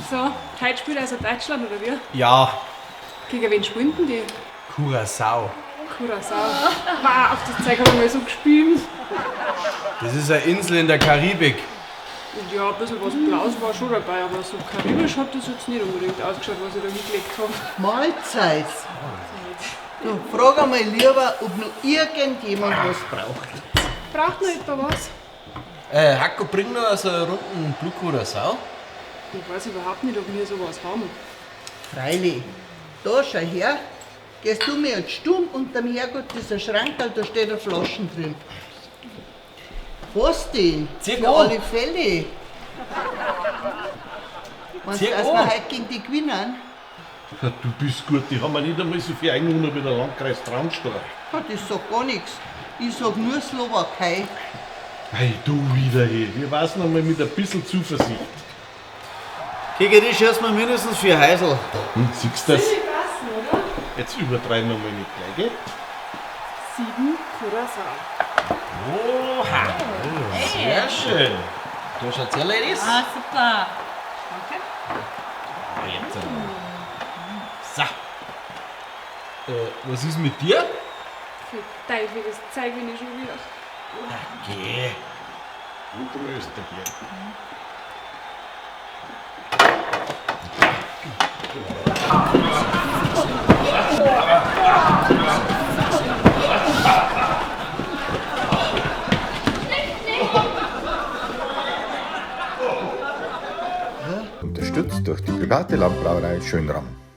So, heute spielt also Deutschland, oder wie? Ja, Gegen wen spielen denn die? Curacao. Curaçao. Wow, auf das Zeug habe ich mal so gespielt. Das ist eine Insel in der Karibik. Ja, ein bisschen was Blaues war schon dabei, aber so karibisch hat das jetzt nicht unbedingt ausgeschaut, was ich da hingelegt habe. Mahlzeit. Du, frag einmal lieber, ob noch irgendjemand was braucht. Braucht noch etwa was? Hacko, bring noch so einen runden Blue Curacao. Ich weiß überhaupt nicht, ob wir sowas haben. Freilich. Da, schau her. Gehst du mir jetzt stumm unterm Herrgott, dieser Schrank, da steht eine Flaschen drin. Was denn? Zieh Für an. alle Fälle. Meinst Zieh du, dass an. wir heute gegen die gewinnen? Ja, du bist gut, die haben wir nicht einmal so viel Einwohner wie der Landkreis Traunstein. Ja, das sagt gar nichts. Ich sag nur Slowakei. Hey, du wieder hier. Wir war's noch mal mit ein bisschen Zuversicht. Gegen die schießt man mindestens 4 Häusl. Hm, siehst du das? Die passen, oder? Jetzt übertreiben wir mal nicht gleich, gell? 7 Curaçao. Oha! Sehr schön. Da schaut's her, Ladies. Ah, super. Danke. Jetzt. So. Was ist mit dir? Für Teufel, das Zeug bin ich schon wieder. Geh. Du größter hier. Unterstützt durch die private Landbrauerei Schönram.